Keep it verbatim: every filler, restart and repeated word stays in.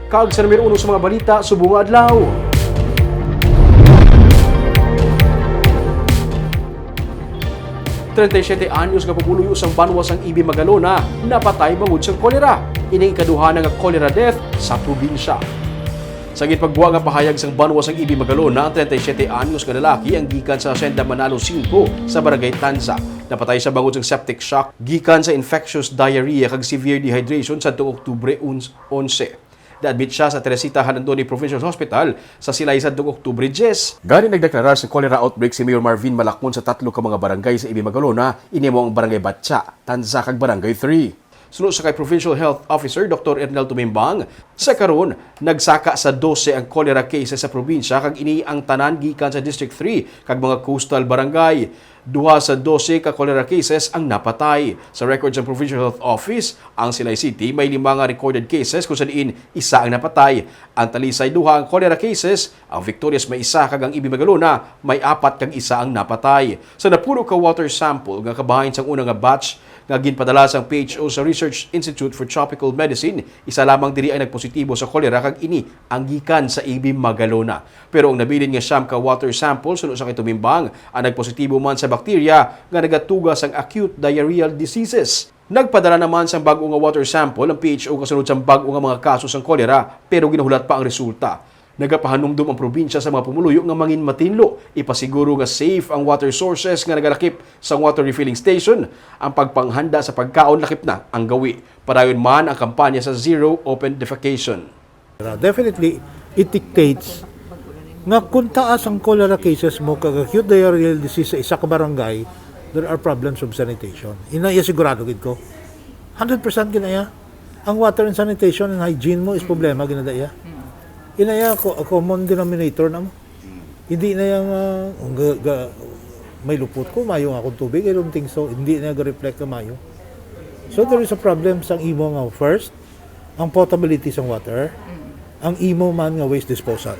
Kag sa numero uno sa mga balita subong nga adlaw. Treinta y siete anyos nga pumuluyo sang banwa sang Ibi Magalona napatay bangod sang kolera. Ining ikaduha na nga cholera death sa probinsya. Sa ginpagwa nga pahayag sang banwa sang Ibi Magalona, ang treinta y siete anyos nga lalaki ang gikan sa Hacienda Manalo Cinco sa Barangay Tanza. Napatay sa bangod sang septic shock gikan sa infectious diarrhea kag severe dehydration sadtong Oktubre onse. Na-admit sia sa Teresita Jalandoni Provincial Hospital sa Silay sadtong Oktubre diyes. Gani nagdeklarar sa cholera outbreak si Mayor Marvin Malacon sa tatlo ka mga barangay sa Ibi Magalona, ini mao ang Barangay Batya, Tanza kag Barangay three. Suno sa kay Provincial Health Officer Doktor Ernel Tumimbang, sa karon nagsaka sa dose ang cholera cases sa probinsya kag ini ang tanan gikan sa District three kag mga coastal barangay. Duha sa dose ka cholera cases ang napatay. Sa record sa Provincial Health Office, ang Silay City may lima nga recorded cases kung sa diin isa ang napatay. Ang Talisay duha ang cholera cases, ang Victorias may isa kag ang Ibi Magalona may apat kag isa ang napatay. Sa napulo ka water sample nga kabahin sang una nga batch nga ginpadala sang P H O sa Research Institute for Tropical Medicine, isa lamang diri ang nagpositibo sa cholera kag ini ang gikan sa Ibi Magalona. Pero ang nabilin nga siyam ka water sample suno sa kay Tumimbang ang nagpositibo man sa bakterya nga nagatuga sang acute diarrheal diseases. Nagpadala naman sang bag-o nga water sample ang P H O kasunod sang bag-o nga mga kaso sang kolera, pero ginahulat pa ang resulta. Nagapahanumdom ang probinsya sa mga pumuluyo nga mangin matinlo, ipasiguro nga safe ang water sources nga nagalakip sang water refilling station, ang pagpanghanda sa pagkaon lakip na ang gawi. Padayon man ang kampanya sa zero open defecation. Definitely, it dictates nga kung taas ang cholera cases mo kag acute diarrheal disease sa isa ka barangay, there are problems of sanitation. Ina iya sigurado gid ko. Hundred percent gid na iya. Ang water and sanitation and hygiene mo is problema gid na iya. Ina iya ko a common denominator na mo. Hindi na yang ah, ang ga- ga- may lupot ko, mayo nga akong tubig, I don't think so. Hindi na ga-reflect na mayo. So there is a problem sang imo nga first, ang potability sang water, ang imo man nga waste disposal.